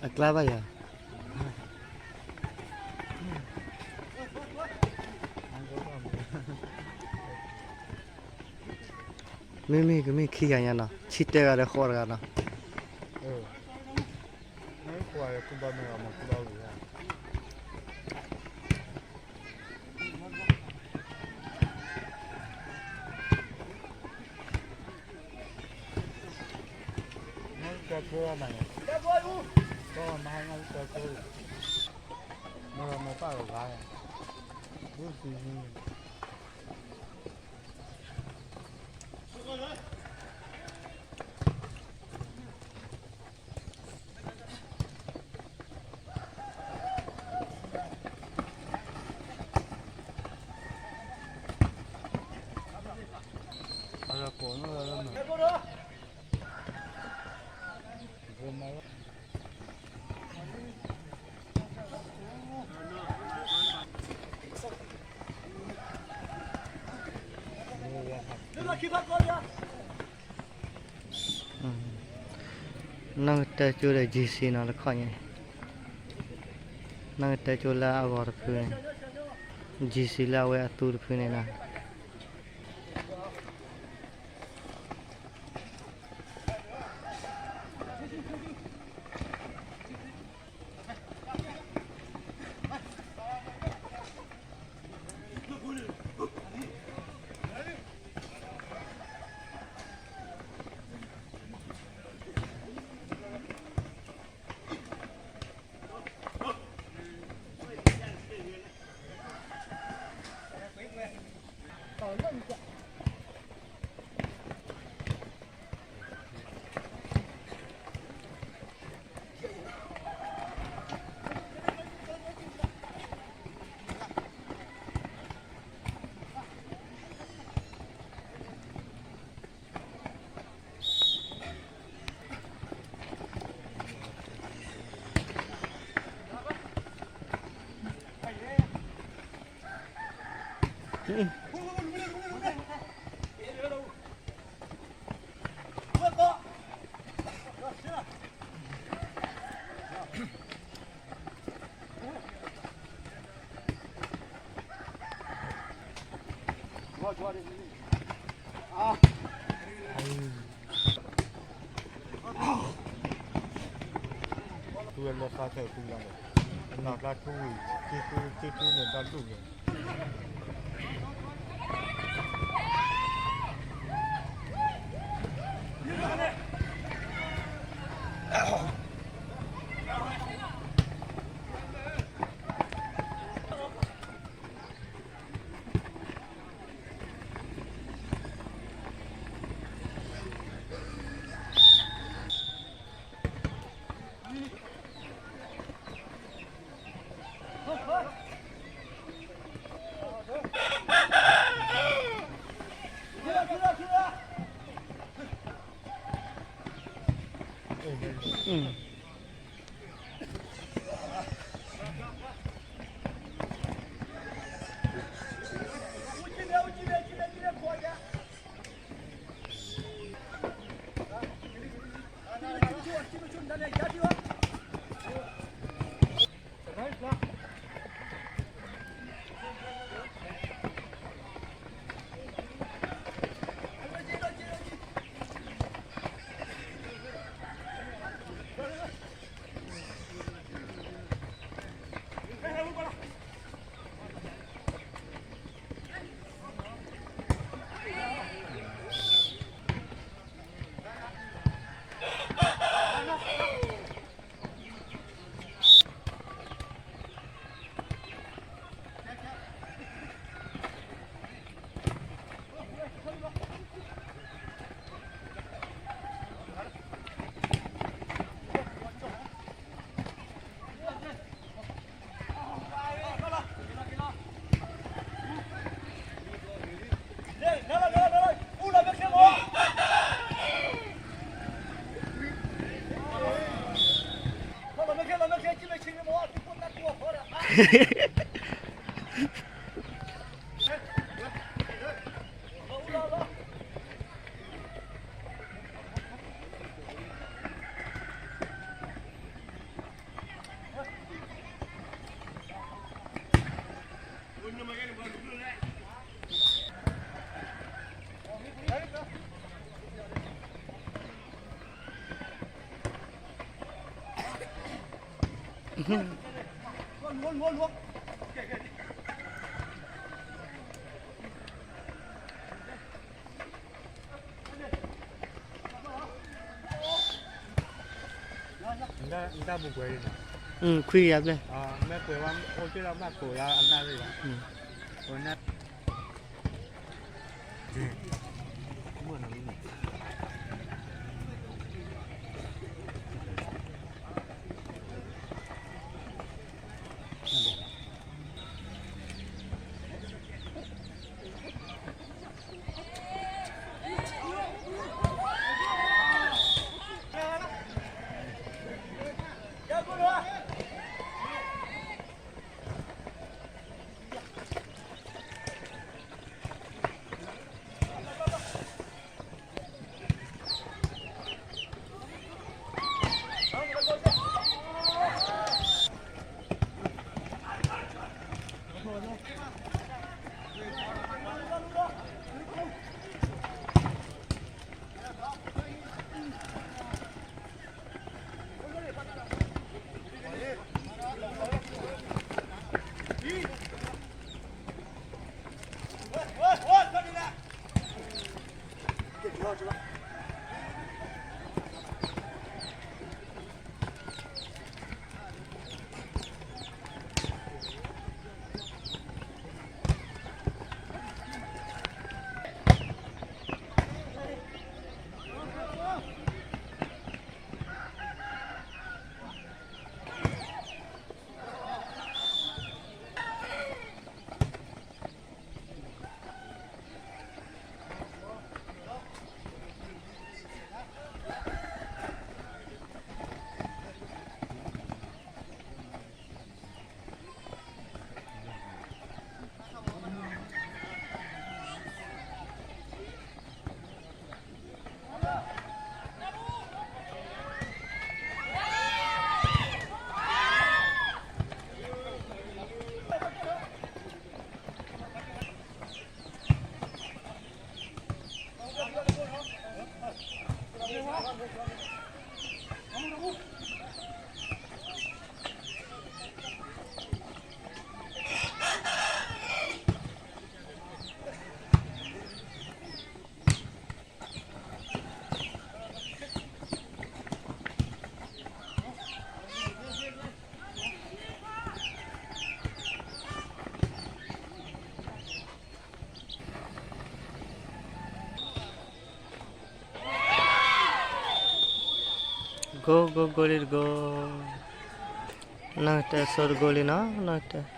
အကျါဘၣ်ယၤ, မ့မ့ၢ်ကမ့ၢ်ခံဂၤညါနီၤ, ဆံတၢဂၤဒီးဃိးတဂၤနီၤ. နီၢ်ကတၢၢ်ကၠိဒီး G C နီၤ တခီညါ, နီၢ်ကတၢၢ်ကၠိလၢအဂီၤတဖုန့ၣ်, G C လၢအဝဲအသူတဖုန့ၣ်နီၤ. ထူဝဲလၢသးခဲၣ်ထူလီၤ, အနီၢ်ကျါထူဝံၤ, က့ထူ, က့ထူန့ၣ်တၢ်တူၢ်န့ၣ်. နတၢ်ပူၤကွဲးလံနီၤ, ခွံကယၤဘျဲၣ်, မ့ၢ်ကွဲးဝဲအိၣ်က့ၢ်လီၤဘၣ်ကိးလၢအနၣ်ရံၣ်လီၤ, ဝဲနၣ် Goal, goal, goal, goal. နီၢ်တဲစိတ goal လံနီၤ, နီၢ်တဲ